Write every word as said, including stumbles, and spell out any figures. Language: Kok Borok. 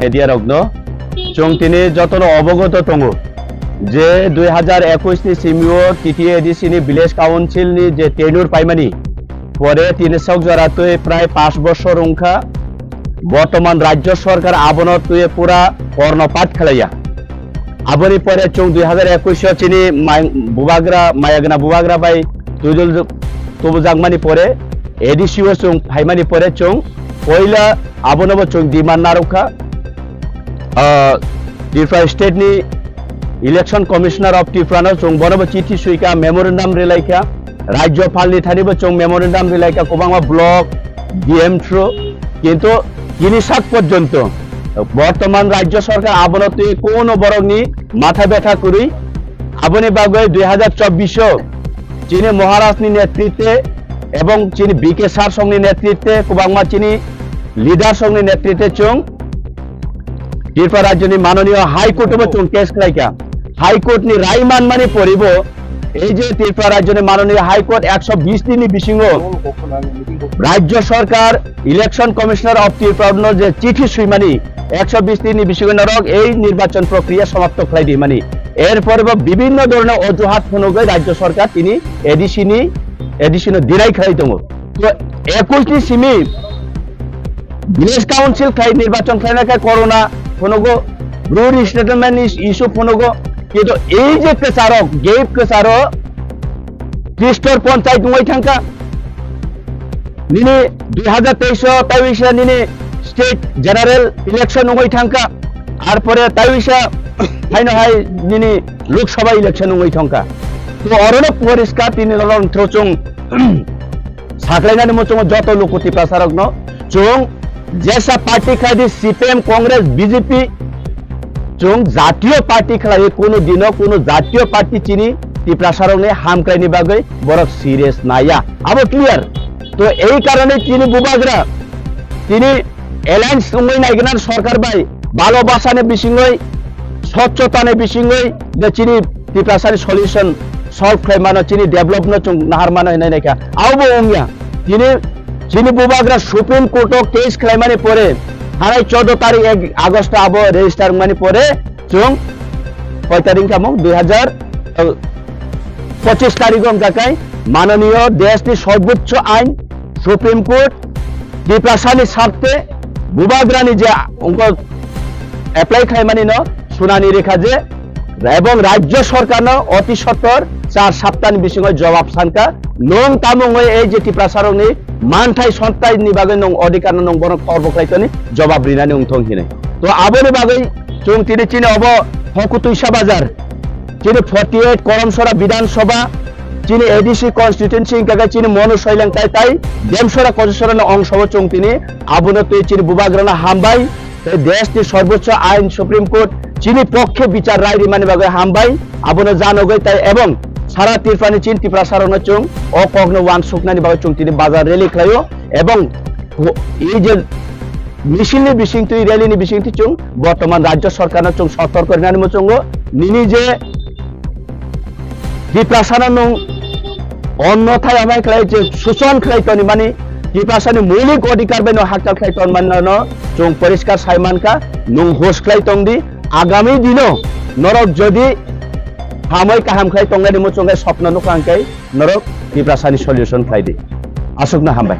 Media rokno chwng tini jotono obogoto tongo je dui hazar ekush ni simio T T A D C ni village council ni je tenure paimani pore tini sok jora twi prai panch bochor wngkha. Bortoman rajyo sorkar abono twi pura kornopat khlaiya. Aboni pore chwng dui hazar ekush o chini mai-, bubagra, mayagna bubagra bai tujul tubujakmani pore A D C o chwng phaimani pore chwng poila abonobo chwng demand narwkha. Ah, Tripura state ni Election Commissioner of Tripura no chwng bonobo chithi swikha, memorandum rilaikha, rajyopal ni thani bo chwng memorandum rilaikha, kwbangma block, D M through, kintu tini sak porjonto bortoman rajyo sorkar abono twi kono borokni matha betha kwrwi. Aboni bagwi dui hazar chobbish o chini Maharaj ni netritwe ebong chini B K Sar song ni netritwe kwbangma chini leader song ni netritwe chwng Tripura rajyoni manoniyo High Court o bo chwng case khlaikha. High Court ni rai manmani poribo ei je Tripura rajyoni manoniyo High Court ekso bish din ni bisingo rajyo sorkar Election Commissioner of Tripura no je chithi swimani ekso bish din ni bisingo norok ei nirbachon prokriya somapto khlai di mani. Er pore bo bibinno dhoroner ojuhat phunugwi rajyo sorkar tini A D C ni, A D C no deny khlai tongo. To ekush ni simi village council khai nirbachon khlaina khe corona phunugo, Bru resettlement ni issue phunugo, kintu ei je kwcharo, gap kwcharo Tristor panchayat wngwi thangkha. Nini dui hazar teis o taiwisa nini state general election wngwi thangkha. Ar pore taiwisa haino hai nini Lok Sabha election wngwi thangkha. To orono poriskar tini lolong throchung saklainani muchungo joto luku Tiprasarokno chwng jesa party khlai di C P M, Congress, B J P, chwng jatiyo party khlai, kunu dino kunu jatiyo party chini Tiprasarokni hamkraini bagwi borok serious naiya. Abo clear. To ei karone chini bubagra, tini alliance wngwi naigwnan sorkar bai, balo basani bisingwi, swchhotani bisingwi, de chini Tiprasani solution solve khlai mano, chini develop no chwng nahar mano hinwi naikha. Abo wngya. Chini, chini bubagra Supreme Court o case khlaimani pore, thanai choudo tarik ek August abo register wngmani pore, chwng koi tarik wngkha mung dui hazar pochis tarik o wngkha kai manoniyo desh ni sorbochcho ain Supreme Court Tiprasani sarthe bubagrani je wngkha apply khlaimani no sunani rikha je ebong rajyo sorkarno oti sottor char saptani bisingo jobab sankha, nwng tamo wngwi ei je Tiprasarokni manthai sonthai ni bagwi nwng odhikar no nwng bono khorbo khlai toni jobab rinani wngthong hinwi. To aboni bagwi chwng tini chini obo Hokutwisa bazar, chini forty eight Koromsora Bidhan Sabha, chini A D C constituency wngkha khe chini Monu Soileng tai tai Demsora Kosisora no ongsobo chwng tini abono twi chini bubagrano hambai. Tei desh ni sorbochcho ain Supreme Court chini pokkhe bichar rai rimani bagwi hambai, abono janogwi tai ebong sara Tripura ni chini Tiprasarokno chwng o kokno wansuknani bagwi chwng tini bazar rally khlaio ebong ho-, ei je misil ni bisingtwi, rally ni bisingtwi chwng bortoman rajyo sorkarno chwng sotorko rinani muchungo nini je Tiprasano nwng onno thai amai khlai je suchon khlai toni mani, Tiprasani moulik odhikar bai no hakchal khlai ton mani no chwng poriskar sai mankha, nwng hos khlai tong di, agami dino norok jodi hamai kaham khlai tongnani muchungo sopno nukha hwnkhe norok Tiprasani solution khlai di. Aswkno hambai.